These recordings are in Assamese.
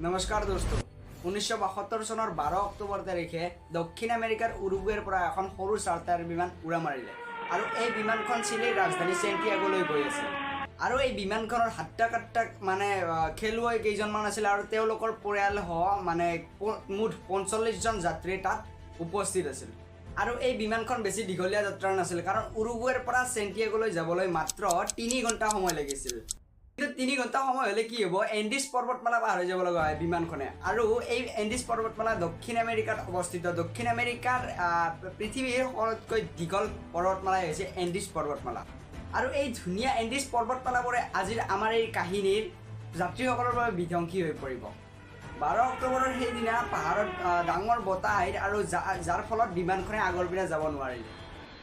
নমস্কাৰ দোস্ত, 1972 চনৰ 12 অক্টোবৰ তাৰিখে দক্ষিণ আমেৰিকাৰ উৰুগুৱেৰ পৰা এখন সৰু চাৰ্টাৰ বিমান উৰা মাৰিলে আৰু এই বিমানখন চিলিৰ ৰাজধানী চেণ্টিয়াগোলৈ গৈ আছিল। আৰু এই বিমানখনৰ হাট্টা কাট্টা মানে খেলুৱৈ কেইজনমান আছিল আৰু তেওঁলোকৰ পৰিয়ালসহ মানে মুঠ 45জন যাত্ৰী তাত উপস্থিত আছিল। আৰু এই বিমানখন বেছি দীঘলীয়া যাত্ৰা নাছিল, কাৰণ উৰুগুৱেৰ পৰা চেণ্টিয়াগোলৈ যাবলৈ মাত্ৰ 3 ঘণ্টা সময় লাগিছিল। কিন্তু 3 ঘণ্টা সময় হ'লে কি হ'ব, এণ্ডিছ পৰ্বতমালা পাৰ হৈ যাব লগা হয় বিমানখনে। আৰু এই এণ্ডিছ পৰ্বতমালা দক্ষিণ আমেৰিকাত অৱস্থিত। দক্ষিণ আমেৰিকাৰ পৃথিৱীৰ সকলোতকৈ দীঘল পৰ্বতমালাই হৈছে এণ্ডিছ পৰ্বতমালা। আৰু এই ধুনীয়া এণ্ডিছ পৰ্বতমালাবোৰে আজিৰ আমাৰ এই কাহিনীৰ যাত্ৰীসকলৰ বাবে বিধ্বংসী হৈ পৰিব। 12 অক্টোবৰৰ সেইদিনা পাহাৰত ডাঙৰ বতাহ আহিল আৰু যাৰ ফলত বিমানখনে আগৰ পিনে যাব নোৱাৰিলে।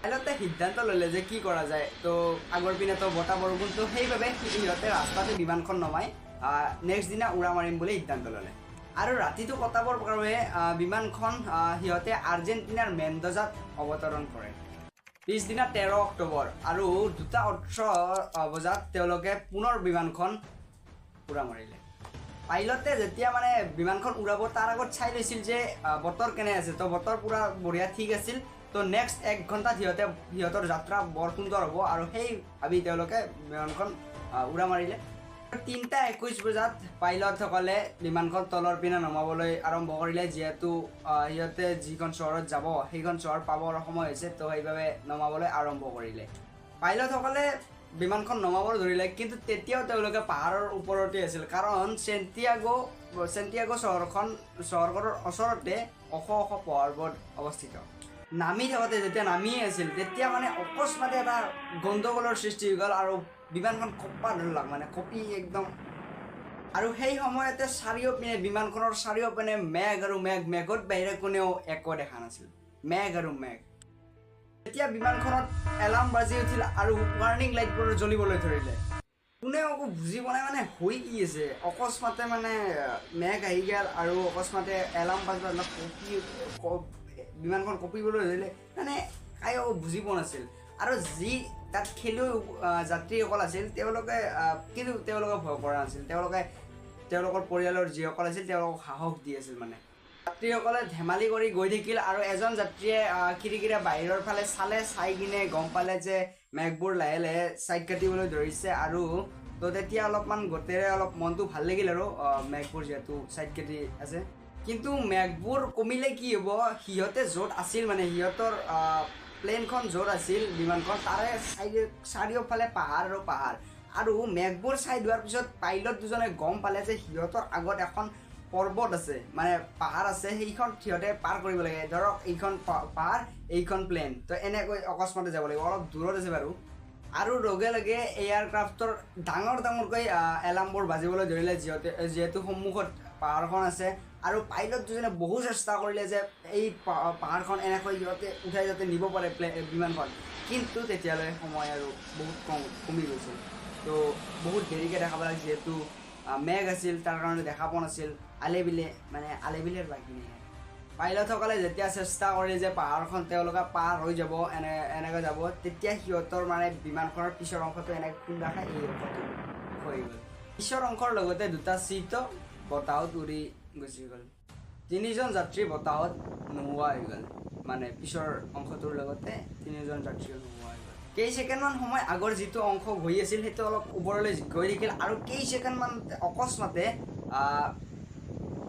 পাইলটে সিদ্ধান্ত ল'লে যে কি কৰা যায়, তো আগৰ পিনেতো বতাহ বৰষুণ, তো সেইবাবে সিহঁতে ৰাস্তাতে বিমানখন নমাই নেক্সট দিনা উৰা মাৰিম বুলি সিদ্ধান্ত ল'লে। আৰু ৰাতিটো কটাবৰ বাবে বিমানখন সিহঁতে আৰ্জেণ্টিনাৰ মেণ্ডোজাত অৱতৰণ কৰে। পিছদিনা 13 অক্টোবৰ আৰু 2:18 বজাত তেওঁলোকে পুনৰ বিমানখন উৰা মাৰিলে। পাইলটে যেতিয়া মানে বিমানখন উৰাব তাৰ আগত চাই লৈছিল যে বতৰ কেনে আছে, তো বতৰ পূৰা বঢ়িয়া ঠিক আছিল। তো নেক্সট 1 ঘণ্টাত সিহঁতৰ যাত্ৰা বৰ সুন্দৰ হ'ব আৰু সেই ভাবি তেওঁলোকে বিমানখন উৰা মাৰিলে। 3:21 বজাত পাইলটসকলে বিমানখন তলৰ পিনে নমাবলৈ আৰম্ভ কৰিলে, যিহেতু সিহঁতে যিখন চহৰত যাব সেইখন চহৰ পাবৰ সময় হৈছে, তো সেইবাবে নমাবলৈ আৰম্ভ কৰিলে। পাইলটসকলে বিমানখন নমাব ধৰিলে, কিন্তু তেতিয়াও তেওঁলোকে পাহাৰৰ ওপৰতে আছিল, কাৰণ চেণ্টিয়াগো চহৰখনৰ ওচৰতে ওখ ওখ পৰ্বত অৱস্থিত। নামি থাকোঁতে যেতিয়া নামিয়ে আছিল তেতিয়া মানে অকস্মাতে এটা গণ্ডগোলৰ সৃষ্টি হৈ গ'ল আৰু বিমানখন কঁপা ধৰিলাক, মানে কঁপি একদম। আৰু সেই সময়তে চাৰিওপিনে বিমানখনৰ চাৰিওপিনে মেঘ আৰু মেঘ, মেঘত বাহিৰে কোনেও একো দেখা নাছিল, মেঘ আৰু মেঘ। তেতিয়া বিমানখনত এলাৰ্ম বাজি উঠিল আৰু ৱাৰ্ণিং লাইটবোৰ জ্বলিবলৈ ধৰিলে। কোনেও একো বুজি পোৱা নাই মানে হৈ কি আছে। অকস্মাতে মানে মেঘ আহি গ'ল আৰু অকস্মাতে এলাৰ্ম বাজিব কঁপি বিমানখন কঁপিবলৈ ধৰিলে, মানে কায়ো বুজি পোৱা নাছিল। আৰু যি তাত খেলুৱৈ যাত্ৰীসকল আছিল তেওঁলোকে কিন্তু তেওঁলোকে ভয় কৰা নাছিল, তেওঁলোকে তেওঁলোকৰ পৰিয়ালৰ যিসকল আছিল তেওঁলোকক সাহস দি আছিল। মানে যাত্ৰীসকলে ধেমালি কৰি গৈ থাকিল আৰু এজন যাত্ৰীয়ে খিৰিকীৰে বাহিৰৰ ফালে চালে, চাই কিনে গম পালে যে মেঘবোৰ লাহে লাহে ছাইড কাটিবলৈ ধৰিছে। আৰু তো তেতিয়া অলপমান গোটেৰে অলপ মনটো ভাল লাগিল আৰু মেঘবোৰ যিহেতু ছাইড কাটি আছে। কিন্তু মেঘবোৰ কমিলে কি হ'ব, সিহঁতে য'ত আছিল মানে সিহঁতৰ প্লেনখন য'ত আছিল বিমানখন তাৰে চাৰিওফালে পাহাৰ আৰু পাহাৰ। আৰু মেঘবোৰ চাই দিয়াৰ পিছত পাইলট দুজনে গম পালে যে সিহঁতৰ আগত এখন পৰ্বত আছে, মানে পাহাৰ আছে, সেইখন সিহঁতে পাৰ কৰিব লাগে। ধৰক এইখন পাহাৰ, এইখন প্লেন, তো এনেকৈ অকস্মাতে যাব লাগিব, অলপ দূৰত আছে বাৰু। আৰু লগে লগে এয়াৰক্ৰাফ্টৰ ডাঙৰ ডাঙৰকৈ এলাৰ্মবোৰ বাজিবলৈ ধৰিলে, যিহেতু সন্মুখত পাহাৰখন আছে। আৰু পাইলট দুজনে বহু চেষ্টা কৰিলে যে এই পাহাৰখন এনেকৈ সিহঁতে উঠাই যাতে নিব পাৰে বিমানখন, কিন্তু তেতিয়ালৈ সময় আৰু বহুত কমি গৈছিল। তো বহুত দেৰিকৈ দেখা পালে, যিহেতু মেঘ আছিল তাৰ কাৰণে দেখা পোৱা নাছিল, আলে বিলে মানে আলে বিলেৰ বাকী নাই। পাইলটসকলে যেতিয়া চেষ্টা কৰে যে পাহাৰখন তেওঁলোকে পাৰ হৈ যাব, এনেকৈ যাব, তেতিয়া সিহঁতৰ মানে বিমানখনৰ পিছৰ অংশটো এনেকৈ খুন্দা খাই এই অংশটো হৈ গ'ল। পিছৰ অংশৰ লগতে দুটা চিটো বতাহত উৰি গুচি গ'ল। 3জন যাত্ৰী বতাহত নোহোৱা হৈ গ'ল, মানে পিছৰ অংশটোৰ লগতে 3জন যাত্ৰীও নোহোৱা হৈ গ'ল। কেইছেকেণ্ডমান সময় আগৰ যিটো অংশ গৈ আছিল সেইটো অলপ ওপৰলৈ গৈ থাকিল আৰু কেইছেকেণ্ডমান অকস্মাতে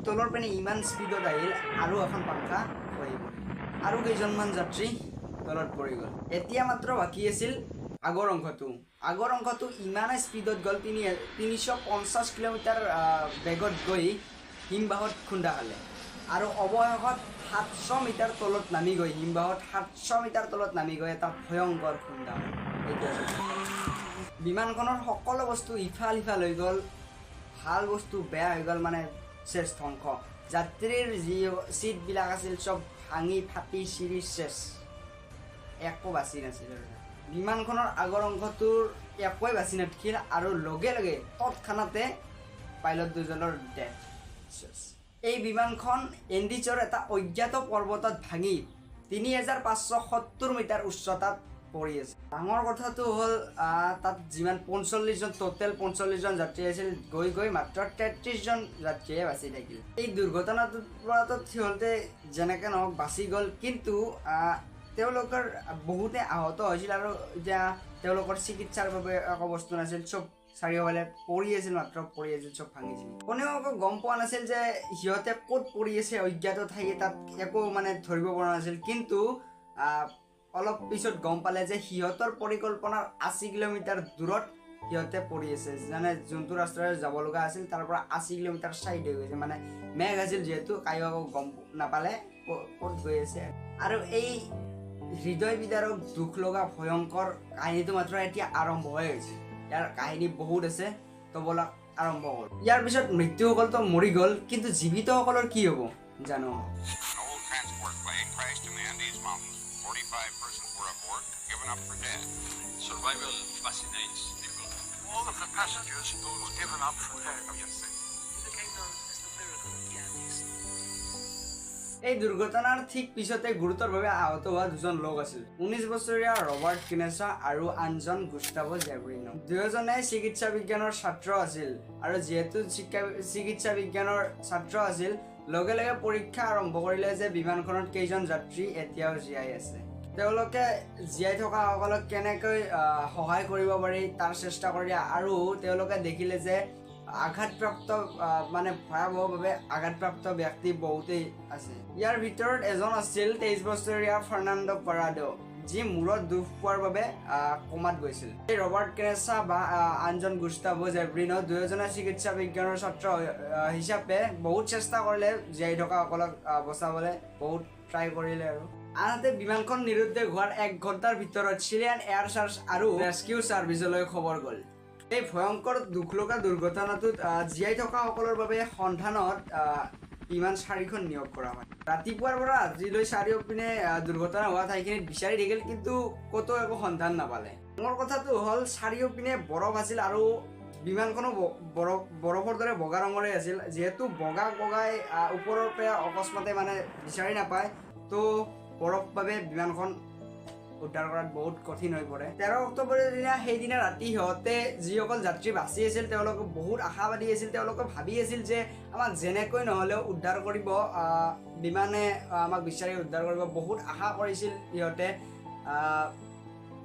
তলৰ পিনে ইমান স্পীডত আহিল আৰু এখন পাংখা হৈ পৰিল আৰু কেইজনমান যাত্ৰী তলত পৰি গ'ল। এতিয়া মাত্ৰ বাকী আছিল আগৰ অংশটো। আগৰ অংশটো ইমানে স্পীডত গ'ল, 350 কিলোমিটাৰ বেগত গৈ হিমবাহত খুন্দা খালে আৰু অৱশেষত 700 মিটাৰ তলত নামি গৈ, হিমবাহত 700 মিটাৰ তলত নামি গৈ এটা ভয়ংকৰ খুন্দা হ'ল। এইটো বিমানখনৰ সকলো বস্তু ইফাল সিফাল হৈ গ'ল, ভাল বস্তু বেয়া হৈ গ'ল, মানে চেচ ধ্বংস। যাত্ৰীৰ যি চিটবিলাক আছিল চব ভাঙি ফাটি চিৰি চেচ, একো বাচি নাছিল। বিমানখনৰ আগৰ অংশটোৰ একোৱে বাচি নাথাকিল আৰু লগে লগে তৎক্ষণাতে পাইলট দুজনৰ ডেথ। এই বিমানখন এণ্ডিছৰ এটা অজ্ঞাত পৰ্বতত ভাঙি 3570 মিটাৰ উচ্চতাত পৰি আছে। ডাঙৰ কথাটো হ'ল, তাত যিমান 45জন, টোটেল 45জন যাত্ৰী আছিল, গৈ গৈ মাত্ৰ 33জন যাত্ৰীয়ে বাচি থাকিল। এই দুৰ্ঘটনাটোৰ পৰাতো সিহঁতে যেনেকৈ নহওক বাচি গ'ল, কিন্তু তেওঁলোকৰ বহুতে আহত হৈছিল আৰু এতিয়া তেওঁলোকৰ চিকিৎসাৰ বাবে একো বস্তু নাছিল। চব চাৰিওফালে পৰি আছিল, মাত্ৰ পৰি আছিল, চব ভাঙিছিল। কোনেও একো গম পোৱা নাছিল যে সিহঁতে ক'ত পৰি আছে, অজ্ঞাত ঠাই, তাত একো মানে ধৰিব পৰা নাছিল। কিন্তু অলপ পিছত গম পালে যে সিহঁতৰ পৰিকল্পনাৰ 80 কিলোমিটাৰ দূৰত সিহঁতে পৰি আছে। মানে যোনটো ৰাস্তাৰে যাব লগা আছিল, তাৰ পৰা 80 কিলোমিটাৰ চাইড হৈ গৈছে। মানে মেঘ আছিল যিহেতু, কায়ো একো গম নাপালে ক'ত গৈ আছে। আৰু এই হৃদয় বিদাৰক দুখ লগা ভয়ংকৰ কাহিনীটো মাত্ৰ এতিয়া আৰম্ভহে হৈছে। ইয়াৰ কাহিনী বহুত আছে, তো ব'লক আৰম্ভ কৰোঁ। ইয়াৰ পিছত মৃত্যুসকলতো মৰি গ'ল, কিন্তু জীৱিতসকলৰ কি হ'ব জানো? An old transport plane crashed in the Andes Mountains. 45 persons were aboard, given up for dead. Survival fascinates people. All of the passengers were given up for dead. It became known as the Miracle of the Andes. এই দুৰ্ঘটনাৰ ঠিক পিছতে গুৰুতৰভাৱে আহত হোৱা দুজন লোক আছিল, 19 বছৰীয়া ৰবাৰ্ট কিনেছা আৰু আনজন গুস্তাভো জেব্ৰিনো। দুয়োজনে চিকিৎসা বিজ্ঞানৰ ছাত্ৰ আছিল আৰু যিহেতু চিকিৎসা বিজ্ঞানৰ ছাত্ৰ আছিল, লগে লগে পৰীক্ষা আৰম্ভ কৰিলে যে বিমানখনত কেইজন যাত্ৰী এতিয়াও জীয়াই আছে। তেওঁলোকে জীয়াই থকাসকলক কেনেকৈ সহায় কৰিব পাৰি তাৰ চেষ্টা কৰিলে আৰু তেওঁলোকে দেখিলে যে আঘাতপ্ৰাপ্ত, মানে ভয়াৱহভাৱে আঘাতপ্ৰাপ্ত ব্যক্তি বহুতেই আছে। ইয়াৰ ভিতৰত এজন আছিল 23 বছৰীয়া ফাৰ্নাণ্ডো পাৰাডো, যি মূৰত দুখ পোৱাৰ বাবে কোমাত গৈছিল। এই ৰবাৰ্ট কেনেছা বা আনজন গুস্তাভো জেব্ৰিনো দুয়োজনে চিকিৎসা বিজ্ঞানৰ ছাত্ৰ হিচাপে বহুত চেষ্টা কৰিলে জীয়াই থকাসকলক বচাবলৈ, বহুত ট্ৰাই কৰিলে। আৰু আনহাতে বিমানখন নিৰুদ্দেশ হোৱাৰ 1 ঘণ্টাৰ ভিতৰত চিলিয়ান এয়াৰ চাৰ্চ আৰু ৰেস্কিউ ছাৰ্ভিচলৈ খবৰ গ'ল। এই ভয়ংকৰ দুখ লগা দুৰ্ঘটনাটোত জীয়াই থকাসকলৰ বাবে সন্ধানত বিমান 4খন নিয়োগ কৰা হয়। ৰাতিপুৱাৰ পৰা আজিলৈ চাৰিওপিনে দুৰ্ঘটনা হোৱা ঠাইখিনিত বিচাৰি থাকিল, কিন্তু ক'তো একো সন্ধান নাপালে। মোৰ কথাটো হ'ল, চাৰিওপিনে বৰফ আছিল আৰু বিমানখনো বৰফৰ দৰে বগা ৰঙৰে আছিল। যিহেতু বগা বগাই ওপৰৰ পৰা অকস্মাতে মানে বিচাৰি নাপায়, তো বৰফ বাবে বিমানখন উদ্ধাৰ কৰাত বহুত কঠিন হৈ পৰে। 13 অক্টোবৰৰ দিনা, সেইদিনা ৰাতি সিহঁতে যিসকল যাত্ৰী বাচি আছিল, তেওঁলোকে বহুত আশাবাদী আছিল। তেওঁলোকে ভাবি আছিল যে আমাক যেনেকৈ নহ'লেও উদ্ধাৰ কৰিব, বিমানে আমাক বিচাৰি উদ্ধাৰ কৰিব। বহুত আশা কৰিছিল সিহঁতে,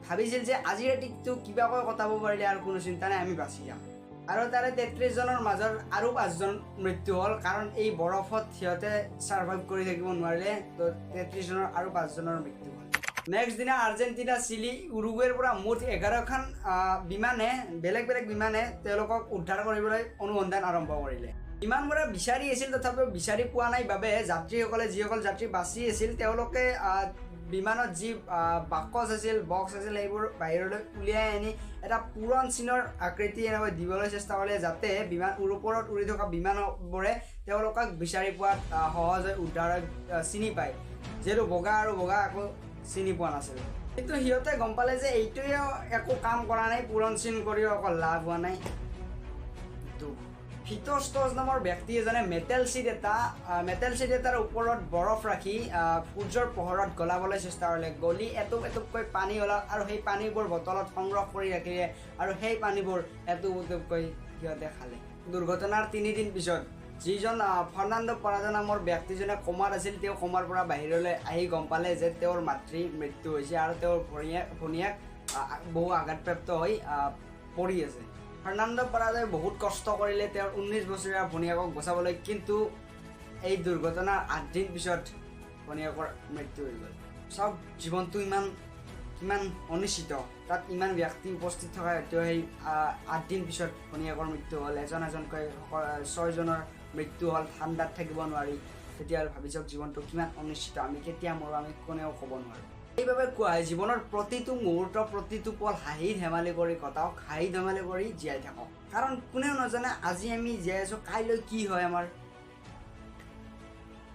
ভাবিছিল যে আজিৰ ৰাতিটো কিবাকৈ কটাব পাৰিলে আৰু কোনো চিন্তা নাই, আমি বাচি যাম। আৰু তাৰে 33জনৰ মাজত আৰু 5জন মৃত্যু হ'ল, কাৰণ এই বৰফত সিহঁতে ছাৰ্ভাইভ কৰি থাকিব নোৱাৰিলে। তো 33জনৰ আৰু 5জনৰ মৃত্যু হ'ল। নেক্সট দিনা আৰ্জেণ্টিনা, চিলি, উৰুগুৱেৰ পৰা মুঠ 11খন বিমানে, বেলেগ বেলেগ বিমানে তেওঁলোকক উদ্ধাৰ কৰিবলৈ অনুসন্ধান আৰম্ভ কৰিলে। বিমানবোৰে বিচাৰি আছিল, তথাপিও বিচাৰি পোৱা নাই বাবে যাত্ৰীসকলে, যিসকল যাত্ৰী বাচি আছিল, তেওঁলোকে বিমানত যি বাকচ আছিল, বক্স আছিল, সেইবোৰ বাহিৰলৈ উলিয়াই আনি এটা পূৰণ চিনৰ আকৃতি এনেকৈ দিবলৈ চেষ্টা কৰিলে, যাতে বিমান ওপৰত উৰি থকা বিমানবোৰে তেওঁলোকক বিচাৰি পোৱাত সহজ হৈ উদ্ধাৰ হৈ, চিনি পায়। যিহেতু বগা আৰু বগা একো চিনি পোৱা নাছিল। কিন্তু সিহঁতে গম পালে যে এইটোৱেও একো কাম কৰা নাই, পূৰণ চিন কৰিও একো লাভ হোৱা নাই। দুখ। ফিট'ষ্টজ নামৰ ব্যক্তি এজনে মেটেল চিট এটাৰ ওপৰত বৰফ ৰাখি, সূৰ্যৰ পোহৰত গলাবলৈ চেষ্টা কৰিলে। গলি এটোপ এটোপকৈ পানী ওলাল আৰু সেই পানীবোৰ বটলত সংগ্ৰহ কৰি ৰাখিলে আৰু সেই পানীবোৰ এটোপ এটোপকৈ সিহঁতে খালে। দুৰ্ঘটনাৰ 3দিন পিছত যিজন ফাৰ্নাণ্ডো পাৰাডো নামৰ ব্যক্তিজনে কোমাত আছিল, তেওঁ কোমাৰ পৰা বাহিৰলৈ আহি গম পালে যে তেওঁৰ মাতৃ মৃত্যু হৈছে আৰু তেওঁৰ ভনীয়েক বহু আঘাতপ্ৰাপ্ত হৈ পৰি আছে। ফাৰ্নাণ্ডো পাৰাডোই বহুত কষ্ট কৰিলে তেওঁৰ 19 বছৰীয়া ভনীয়েকক বচাবলৈ, কিন্তু এই দুৰ্ঘটনাৰ 8 দিন পিছত ভনীয়েকৰ মৃত্যু হৈ গ'ল। চাওক, জীৱনটো কিমান অনিশ্চিত। তাত ইমান ব্যক্তি উপস্থিত থকা সত্ত্বেও সেই 8 দিন পিছত ভনীয়েকৰ মৃত্যু হ'ল। এজন এজনকৈ 6জনৰ মৃত্যু হ'ল ঠাণ্ডাত থাকিব নোৱাৰি। তেতিয়া ভাবি চাওক, জীৱনটো কিমান অনিশ্চিত। আমি কেতিয়া মৰোঁ, আমি কোনেও ক'ব নোৱাৰোঁ। সেইবাবে কোৱা হয়, জীৱনৰ প্ৰতিটো মুহূৰ্ত, প্ৰতিটো পল হাঁহি ধেমালি কৰি কটাওক, হাঁহি ধেমালি কৰি জীয়াই থাকক। কাৰণ কোনেও নাজানে আজি আমি জীয়াই আছোঁ, কাইলৈ কি হয় আমাৰ।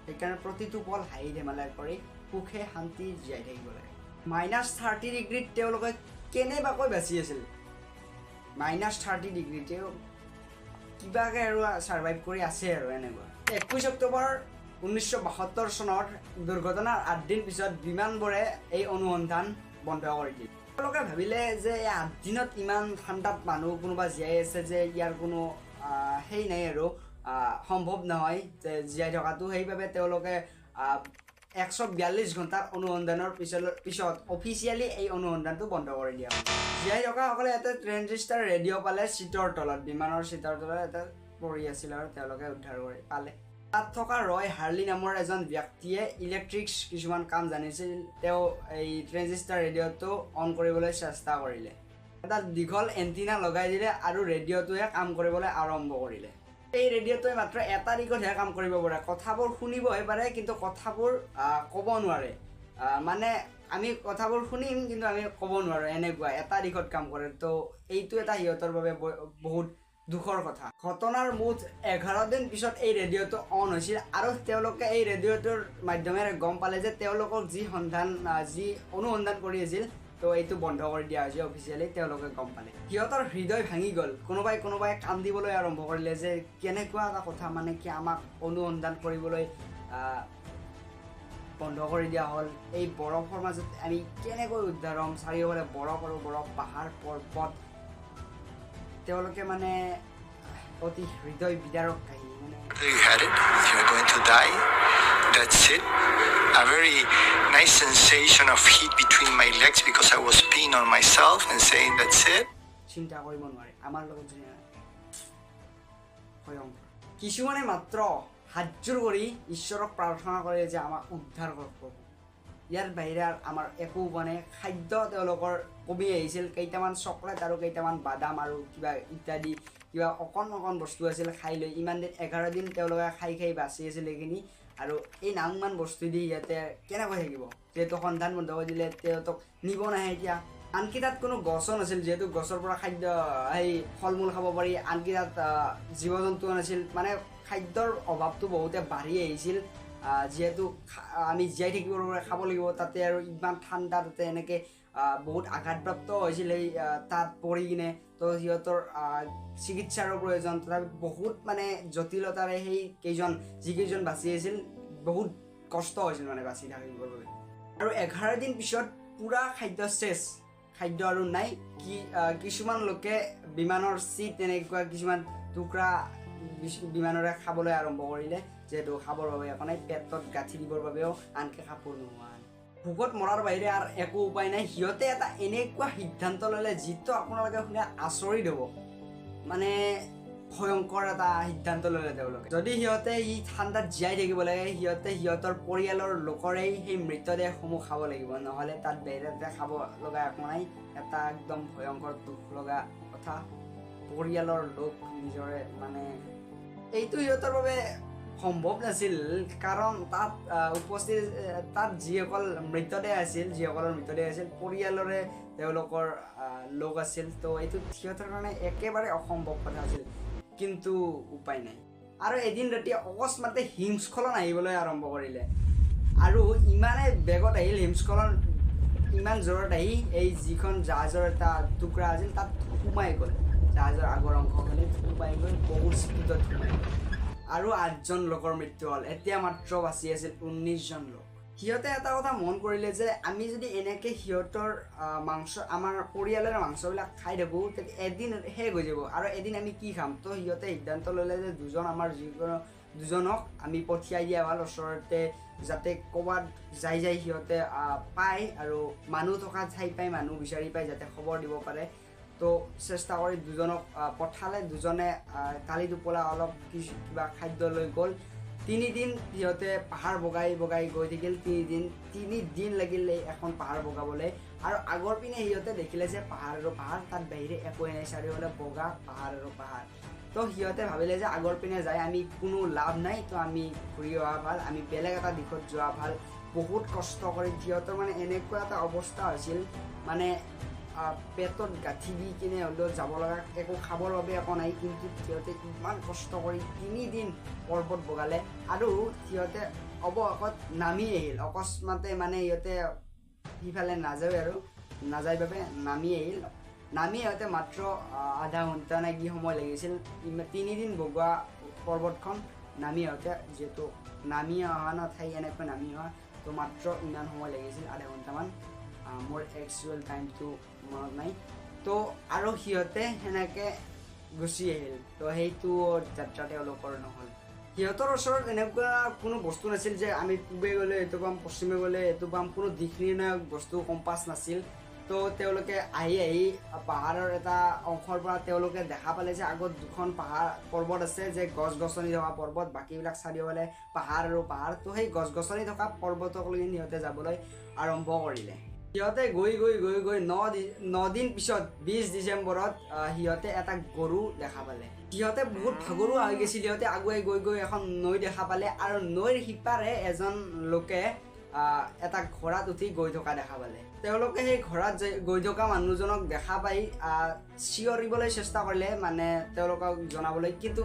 সেইকাৰণে প্ৰতিটো পল হাঁহি ধেমালি কৰি সুখে শান্তি জীয়াই থাকিব লাগে। -30 ডিগ্ৰীত তেওঁলোকে কেনেবাকৈ বাচি আছিল। -30 ডিগ্ৰী, তেওঁ কিবাকৈ আৰু ছাৰ্ভাইভ কৰি আছে আৰু এনেকুৱা। 21 অক্টোবৰ 1972 চনত দুৰ্ঘটনাৰ 8 দিন পিছত বিমানবোৰে এই অনুসন্ধান বন্ধ কৰি দিলে। তেওঁলোকে ভাবিলে যে এই 8 দিনত ইমান ঠাণ্ডাত মানুহ কোনোবা জীয়াই আছে যে ইয়াৰ কোনো সেই নাই আৰু সম্ভৱ নহয় যে জীয়াই থকাটো। সেইবাবে তেওঁলোকে 142 ঘণ্টাৰ অনুসন্ধানৰ পিছত অফিচিয়েলি এই অনুসন্ধানটো বন্ধ কৰি দিয়া হ'ল। জীয়াই থকাসকলে এটা ট্ৰেনজিষ্টাৰ ৰেডিঅ' পালে চিটৰ তলত, বিমানৰ চিটৰ তলত এটা পৰি আছিল আৰু তেওঁলোকে উদ্ধাৰ কৰি পালে। তাত থকা ৰয় হাৰ্লি নামৰ এজন ব্যক্তিয়ে ইলেক্ট্ৰিক্স কিছুমান কাম জানিছিল। তেওঁ এই ট্ৰেনজিষ্টাৰ ৰেডিঅ'টো অন কৰিবলৈ চেষ্টা কৰিলে। এটা দীঘল এণ্টিনা লগাই দিলে আৰু ৰেডিঅ'টোৱে কাম কৰিবলৈ আৰম্ভ কৰিলে। এই ৰেডিঅ'টোৱে মাত্ৰ এটা দিশতহে কাম কৰিব পাৰে, কথাবোৰ শুনিবহে পাৰে কিন্তু কথাবোৰ ক'ব নোৱাৰে। মানে আমি কথাবোৰ শুনিম কিন্তু আমি ক'ব নোৱাৰোঁ, এনেকুৱা এটা দিশত কাম কৰে। তো এইটো এটা সিহঁতৰ বাবে বহুত দুখৰ কথা। ঘটনাৰ মুঠ 11 দিন পিছত এই ৰেডিঅ'টো অন হৈছিল আৰু তেওঁলোকে এই ৰেডিঅ'টোৰ মাধ্যমেৰে গম পালে যে তেওঁলোকক যি অনুসন্ধান কৰি আছিল তো এইটো বন্ধ কৰি দিয়া হৈছে অফিচিয়েলি। তেওঁলোকে গম পালে, সিহঁতৰ হৃদয় ভাঙি গ'ল। কোনোবাই কোনোবাই কান্দিবলৈ আৰম্ভ কৰিলে যে কেনেকুৱা এটা কথা, মানে কি আমাক অনুসন্ধান কৰিবলৈ বন্ধ কৰি দিয়া হ'ল, এই বৰফৰ মাজত আমি কেনেকৈ উদ্ধাৰ হ'ম, চাৰিওফালে বৰফ আৰু বৰফ, পাহাৰ পৰ্বত। তেওঁলোকে মানে অতি হৃদয় বিদাৰক কাহিনী। মানে You had it, you're going to die, that's it. A very nice sensation of heat between my legs because I was peeing on myself and saying that's it. চিন্তা কৰিব নোৱাৰে আমাৰ লগত যোনে ভয়ংকৰ। কিছুমানে মাত্ৰ হাতযোৰ কৰি ঈশ্বৰক প্ৰাৰ্থনা কৰে যে আমাক উদ্ধাৰ কৰক প্ৰভু, ইয়াৰ বাহিৰে আমাৰ একো মানে খাদ্য তেওঁলোকৰ কমি আহিছিল। কেইটামান চকলেট আৰু কেইটামান বাদাম আৰু কিবা ইত্যাদি কিবা অকণ অকণ বস্তু আছিল খাই লৈ ইমান দিন 11 দিন তেওঁলোকে খাই খাই বাচি আছিল এইখিনি। আৰু এই নাংমান বস্তু দি সিহঁতে কেনেকৈ থাকিব, যিহেতু সন্ধান বন্ধ কৰি দিলে তেওঁলোকক নিব নাহে এতিয়া। আনকি তাত কোনো গছো নাছিল, যিহেতু গছৰ পৰা খাদ্য সেই ফল মূল খাব পাৰি। আনকি তাত জীৱ জন্তুও নাছিল, মানে খাদ্যৰ অভাৱটো বহুতে বাঢ়ি আহিছিল। যিহেতু আমি জীয়াই থাকিবৰ বাবে খাব লাগিব, তাতে আৰু ইমান ঠাণ্ডা, তাতে এনেকৈ বহুত আঘাতপ্ৰাপ্ত হৈছিল সেই তাত পৰি কিনে। তো সিহঁতৰ চিকিৎসাৰো প্ৰয়োজন। তথাপি বহুত মানে জটিলতাৰে সেই কেইজন যিকেইজন বাচি আছিল বহুত কষ্ট হৈছিল মানে বাচি থাকিবৰ বাবে। আৰু 11 দিন পিছত পূৰা খাদ্য শেষ, খাদ্য আৰু নাই। কি কিছুমান লোকে বিমানৰ চিট এনেকুৱা কিছুমান টুকুৰা বিমানৰে খাবলৈ আৰম্ভ কৰিলে, যিহেতু খাবৰ বাবে একো নাই, পেটত গাঁঠি দিবৰ বাবেও আনকি কাপোৰ নোহোৱা। ভোকত মৰাৰ বাহিৰে আৰু একো উপায় নাই। সিহঁতে এটা এনেকুৱা সিদ্ধান্ত ল'লে যিটো আপোনালোকে শুনে আচৰিত হ'ব, মানে ভয়ংকৰ এটা সিদ্ধান্ত ল'লে তেওঁলোকে। যদি সিহঁতে ই ঠাণ্ডাত জীয়াই থাকিব লাগে, সিহঁতে সিহঁতৰ পৰিয়ালৰ লোকৰেই সেই মৃতদেহসমূহ খাব লাগিব, নহ'লে তাত বাহিৰতে খাব লগা একো নাই। এটা একদম ভয়ংকৰ দুখ লগা কথা, পৰিয়ালৰ লোক নিজৰে, মানে এইটো সিহঁতৰ বাবে সম্ভৱ নাছিল। কাৰণ তাত উপস্থিত তাত যিসকল মৃতদেহ আছিল, যিসকলৰ মৃতদেহ আছিল পৰিয়ালৰে তেওঁলোকৰ লোক আছিল। তো এইটো সিহঁতৰ কাৰণে একেবাৰে অসম্ভৱ কথা আছিল, কিন্তু উপায় নাই। আৰু এদিন ৰাতি অকস্মাতে হিমস্খলন আহিবলৈ আৰম্ভ কৰিলে আৰু ইমানেই বেগত আহিল হিমস্খলন, ইমান জোৰত আহি এই যিখন জাহাজৰ এটা টুকুৰা আছিল তাত সোমাই গ'ল, জাহাজৰ আগৰ অংশখিনিত সোমাই গ'ল, বহুত স্পীডত সোমাই গ'ল আৰু 8জন লোকৰ মৃত্যু হ'ল। এতিয়া মাত্ৰ বাচি আছিল 19জন লোক। সিহঁতে এটা কথা মন কৰিলে যে আমি যদি এনেকৈ সিহঁতৰ মাংস, আমাৰ পৰিয়ালৰ মাংসবিলাক খাই থাকোঁ তেতিয়া এদিন শেষ হৈ যাব আৰু এদিন আমি কি খাম। তো সিহঁতে সিদ্ধান্ত ল'লে যে দুজন আমাৰ যিকোনো দুজনক আমি পঠিয়াই দিয়া ভাল ওচৰতে, যাতে ক'ৰবাত যাই যাই সিহঁতে পায় আৰু মানুহ থকা ঠাই পায়, মানুহ বিচাৰি পায়, যাতে খবৰ দিব পাৰে। তো চেষ্টা কৰি দুজনক পঠালে। দুজনে কালি টোপোলা অলপ কিবা খাদ্য লৈ গ'ল। 3 দিন সিহঁতে পাহাৰ বগাই বগাই গৈ থাকিল। তিনিদিন লাগিল এই এখন পাহাৰ বগাবলৈ। আৰু আগৰ পিনে সিহঁতে দেখিলে যে পাহাৰ আৰু পাহাৰ, তাত বাহিৰে একোৱেই নাই, চাৰিওফালে বগা পাহাৰ আৰু পাহাৰ। তো সিহঁতে ভাবিলে যে আগৰ পিনে যাই আমি কোনো লাভ নাই, তো আমি ঘূৰি অহা ভাল, আমি বেলেগ এটা দিশত যোৱা ভাল। বহুত কষ্ট কৰি সিহঁতৰ মানে এনেকুৱা এটা অৱস্থা হৈছিল, মানে পেটত গাঁঠি দি কিনে হ'লেও যাব লগা, একো খাবৰ বাবে একো নাই, কিন্তু সিহঁতে ইমান কষ্ট কৰি 3 দিন পৰ্বত বগালে আৰু সিহঁতে অৱশেষত নামি আহিল। অকস্মাতে মানে সিহঁতে সিফালে নাযায় আৰু নাযায় বাবে নামি আহিল। নামি আহোঁতে মাত্ৰ আধা ঘণ্টা নে কি সময় লাগিছিল। 3 দিন বগোৱা পৰ্বতখন নামি আহোঁতে, যিহেতু নামি অহা ন ঠাই, এনেকৈ নামি অহা, তো মাত্ৰ ইমান সময় লাগিছিল, আধা ঘণ্টামান। মোৰ একচুৱেল টাইমটো মনত নাই। তো আৰু সিহঁতে সেনেকৈ গুচি আহিল। তো সেইটো যাত্ৰা তেওঁলোকৰ নহ'ল। সিহঁতৰ ওচৰত এনেকুৱা কোনো বস্তু নাছিল যে আমি পূবে গ'লে এইটো পাম, পশ্চিমে গ'লে এইটো পাম, কোনো দিশ নিৰ্ণায়ক বস্তু, কম্পাছ নাছিল। তো তেওঁলোকে আহি আহি পাহাৰৰ এটা অংশৰ পৰা তেওঁলোকে দেখা পালে যে আগত দুখন পাহাৰ পৰ্বত আছে, যে গছ গছনি থকা পৰ্বত, বাকীবিলাক চাৰিওফালে পাহাৰ আৰু পাহাৰ। তো সেই গছ গছনি থকা পৰ্বতকলৈকে সিহঁতে যাবলৈ আৰম্ভ কৰিলে। সিহঁতে গৈ গৈ গৈ গৈ 9 দিন পিছত 20 ডিচেম্বৰত সিহঁতে এটা গৰু দেখা পালে। সিহঁতে বহুত ভাগৰুৱা হৈ গৈছিল। সিহঁতে আগুৱাই গৈ গৈ এখন নৈ দেখা পালে আৰু নৈৰ সিপাৰে এজন লোকে এটা ঘোঁৰাত উঠি গৈ থকা দেখা পালে। তেওঁলোকে সেই ঘোঁৰাত গৈ থকা মানুহজনক দেখা পাই চিঞৰিবলৈ চেষ্টা কৰিলে, মানে তেওঁলোকক জনাবলৈ, কিন্তু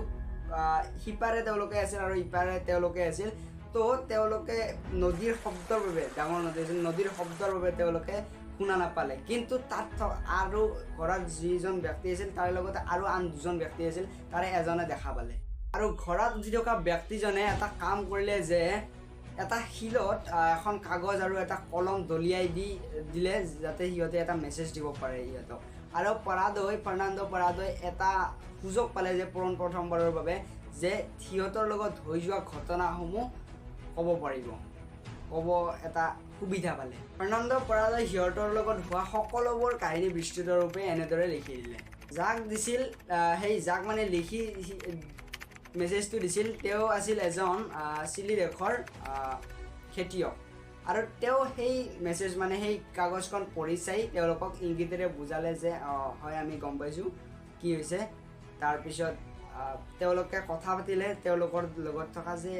সিপাৰে তেওঁলোকে আছিল আৰু ইপাৰে তেওঁলোকে আছিল। তো তেওঁলোকে নদীৰ শব্দৰ বাবে, ডাঙৰ নদী আছিল, নদীৰ শব্দৰ বাবে তেওঁলোকে শুনা নাপালে। কিন্তু তাত আৰু ঘোঁৰাত যিজন ব্যক্তি আছিল, তাৰ লগতে আৰু আন দুজন ব্যক্তি আছিল, তাৰে এজনে দেখা পালে। আৰু ঘোঁৰাত উঠি থকা ব্যক্তিজনে এটা কাম কৰিলে যে এটা শিলত এখন কাগজ আৰু এটা কলম দলিয়াই দি দিলে, যাতে সিহঁতে এটা মেছেজ দিব পাৰে সিহঁতক। আৰু পৰাদৈ, ফাৰ্ণাণ্ডো পৰাদৈ এটা সুযোগ পালে যে পোন প্ৰথমবাৰৰ বাবে যে সিহঁতৰ লগত হৈ যোৱা ঘটনাসমূহ ক'ব পাৰিব, ক'ব এটা সুবিধা পালে। ফাৰ্ণাণ্ডো পৰাদৈ সিহঁতৰ লগত হোৱা সকলোবোৰ কাহিনী বিস্তৃতৰূপে এনেদৰে লিখি দিলে। যাক দিছিল, সেই যাক মানে লিখি মেছেজটো দিছিল, তেওঁ আছিল এজন চিলি দেশৰ খেতিয়ক। আৰু তেওঁ সেই মেছেজ, মানে সেই কাগজখন পঢ়ি চাই তেওঁলোকক ইংগিতেৰে বুজালে যে অঁ হয়, আমি গম পাইছোঁ কি হৈছে। তাৰপিছত তেওঁলোকে কথা পাতিলে তেওঁলোকৰ লগত থকা যে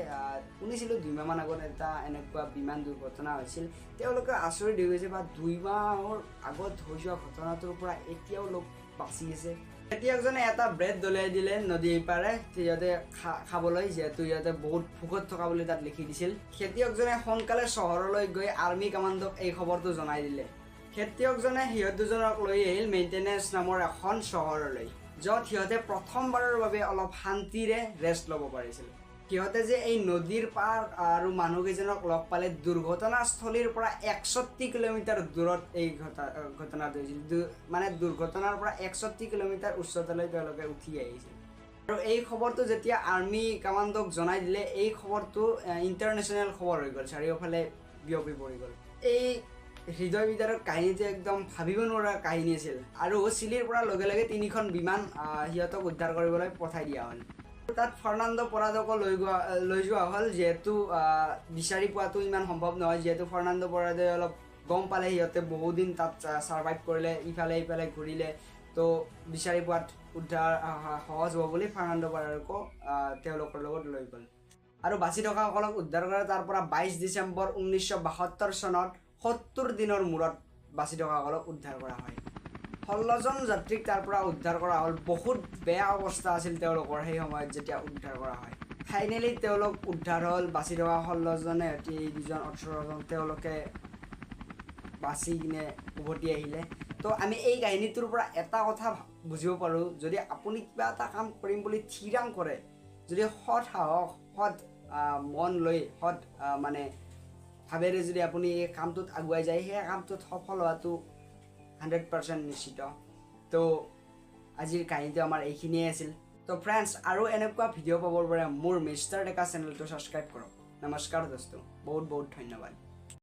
শুনিছিলোঁ 2 মাহমান আগত এটা এনেকুৱা বিমান দুৰ্ঘটনা হৈছিল। তেওঁলোকে আচৰিত হৈ গৈছে বা 2 মাহৰ আগত হৈ যোৱা ঘটনাটোৰ পৰা এতিয়াও লোক বাচি আছে। খেতিয়কজনে এটা ব্ৰেড দলিয়াই দিলে নদীৰ ইপাৰে সিহঁতে খাবলৈ, যিহেতু সিহঁতে বহুত ভোকত থকা বুলি তাত লিখি দিছিল। খেতিয়কজনে সোনকালে চহৰলৈ গৈ আৰ্মি কামাণ্ডক এই খবৰটো জনাই দিলে। খেতিয়কজনে সিহঁত দুজনক লৈ আহিল মেইনটেনেঞ্চ নামৰ এখন চহৰলৈ, য'ত সিহঁতে প্ৰথমবাৰৰ বাবে অলপ শান্তিৰে ৰেষ্ট ল'ব পাৰিছিল। সিহঁতে যে এই নদীৰ পাৰ আৰু মানুহকেইজনক লগ পালে, দুৰ্ঘটনাস্থলীৰ পৰা 61 কিলোমিটাৰ দূৰত এই ঘটনাটো হৈছিল। মানে দুৰ্ঘটনাৰ পৰা 61 কিলোমিটাৰ উচ্চতালৈ তেওঁলোকে উঠি আহিছিল। আৰু এই খবৰটো যেতিয়া আৰ্মি কামাণ্ডক জনাই দিলে, এই খবৰটো ইণ্টাৰনেশ্যনেল খবৰ হৈ গ'ল, চাৰিওফালে বিয়পি পৰি গ'ল। এই হৃদয় বিদাৰক কাহিনীটো একদম ভাবিব নোৱাৰা কাহিনী আছিল। আৰু চিলিৰ পৰা লগে লগে তিনিখন বিমান সিহঁতক উদ্ধাৰ কৰিবলৈ পঠাই দিয়া হ'ল। তাত ফাৰ্ণাণ্ডো পৰাদকো লৈ যোৱা হ'ল, যিহেতু বিচাৰি পোৱাটো ইমান সম্ভৱ নহয়। যিহেতু ফাৰ্ণাণ্ডো পৰাদে অলপ গম পালে, সিহঁতে বহুদিন তাত ছাৰ্ভাইভ কৰিলে, ইফালে ইফালে ঘূৰিলে, তো বিচাৰি পোৱাত উদ্ধাৰ সহজ হ'ব বুলি ফাৰ্ণাণ্ডো পৰাদকো তেওঁলোকৰ লগত লৈ গ'ল। আৰু বাচি থকাসকলক উদ্ধাৰ কৰে তাৰ পৰা 22 ডিচেম্বৰ 1972 চনত 70 দিনৰ মূৰত বাচি থকাসকলক উদ্ধাৰ কৰা হয়। 16জন যাত্ৰীক তাৰ পৰা উদ্ধাৰ কৰা হ'ল। বহুত বেয়া অৱস্থা আছিল তেওঁলোকৰ সেই সময়ত যেতিয়া উদ্ধাৰ কৰা হয়। ফাইনেলি তেওঁলোক উদ্ধাৰ হ'ল। বাচি থকা 16জনে সৈতে এই দুজন 18জন তেওঁলোকে বাচি কিনে উভতি আহিলে। তো আমি এই কাহিনীটোৰ পৰা এটা কথা বুজিব পাৰোঁ, যদি আপুনি কিবা এটা কাম কৰিম বুলি থিৰাং কৰে, যদি সৎ সাহস, সৎ মন লৈ, সৎ মানে ভাৱেৰে যদি আপুনি এই কামটোত আগুৱাই যায়, সেই কামটোত সফল হোৱাটো 100% নিশ্চিত। তো আজিৰ কাহিনীটো আমাৰ এইখিনিয়ে আছিল। তো ফ্ৰেণ্ডছ, আৰু এনেকুৱা ভিডিঅ' পাবৰ বাবে মোৰ মিষ্টাৰ ডেকা চেনেলটো ছাবস্ক্ৰাইব কৰক। নমস্কাৰ দোস্ত, বহুত বহুত ধন্যবাদ।